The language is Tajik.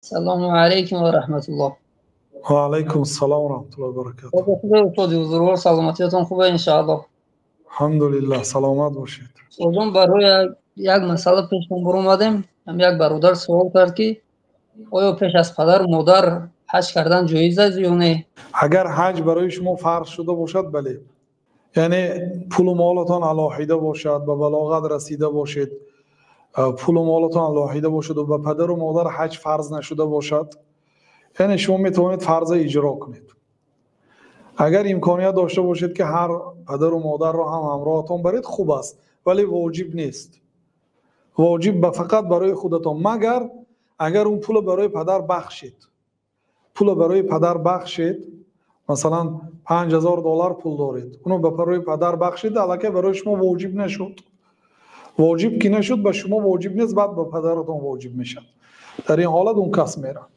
Салому алайкум ва раҳматуллоҳ. Ва алайкум ассалом ва раҳматуллоҳи ва баракатуҳ. Устоди бузургвор, саломатиятон хуб, иншоаллоҳ. Алҳамдулиллаҳ, саломат бошед. Устодон, барои як масъала пешон баромадем. Ҳам як бародар суол кард, ки оё пеш аз падару модар ҳаҷ кардан ҷоиз аст ё не? Агар ҳаҷ барои шумо фарз шуда бошад, бале. Яъне пулу молатон алоҳида бошад, ба балоғат расида бошед, пулу молатон алоҳида бошад ва ба падару модар ҳаҷ фарз нашуда бошад, яъне шумо метавонед фарза иҷро кунед. Агар имконият дошта бошед, ки ҳар падару модарро ҳам ҳамроҳатон баред, хуб аст, вале воҷиб нест. Воҷиб ба фақат барои худатон, магар агар он пулро барои падар бахшед. Пулро барои падар бахшед, масалан $5000 пул доред, онро ба барои падар бахшед, аллакай барои шумо воҷиб нашуд. Воҷиб ки нашуд, ба шумо воҷиб нест, баъд ба падаратон воҷиб мешавад. Дар ин ҳолат он кас меравад.